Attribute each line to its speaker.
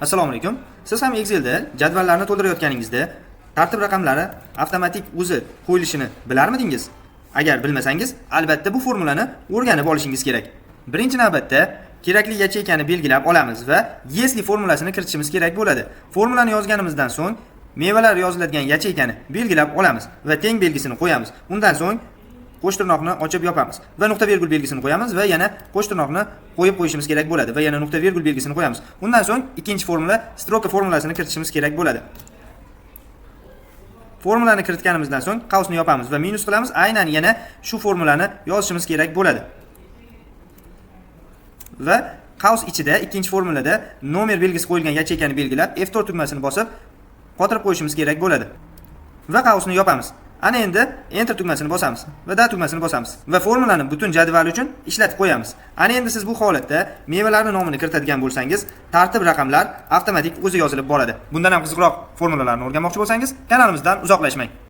Speaker 1: Assalomu alaykum. Siz ham Excelda jadvallarni to'ldirayotganingizda tartib raqamlari avtomatik o'zi qo'yilishini bilarmidingiz? Agar bilmasangiz, albatta bu formulani o'rganib olishingiz kerak. Birinchi navbatda kerakli yacheykani belgilab olamiz va если formulasini kiritishimiz kerak bo'ladi. Formulani yozganimizdan so'ng mevalar yoziladigan yacheykani belgilab olamiz va teng belgisini qo'yamiz. Undan so'ng qo'shtirnoqni ochib yopamiz va nuqta vergul belgisini qo'yamiz va yana qo'shtirnoqni qo'yib qo'yishimiz kerak bo'ladi va yana nuqta vergul belgisini qo'yamiz. Undan so'ng ikkinchi formula, строка formulasini kiritishimiz kerak bo'ladi. Formulani kiritganimizdan so'ng qavsni yopamiz va minus qilamiz. Aynan yana shu formulani yozishimiz kerak bo'ladi. Va qavs ichida ikkinchi formulada nomer belgisi qo'yilgan yacheykani belgilab, F4 tugmasini bosib qotirib qo'yishimiz kerak bo'ladi. Va qavsni yopamiz. Ana endi Enter tugmasini bosamiz va Да tugmasini bosamiz va formulani butun jadval uchun ishlatib qo'yamiz. Ana endi siz bu holatda mevalarning nomini kiritadigan bo'lsangiz, tartib raqamlar avtomatik o'zi yozilib boradi. Bundan ham qiziqroq formulalarni o'rganmoqchi bo'lsangiz, kanalimizdan uzoqlashmang.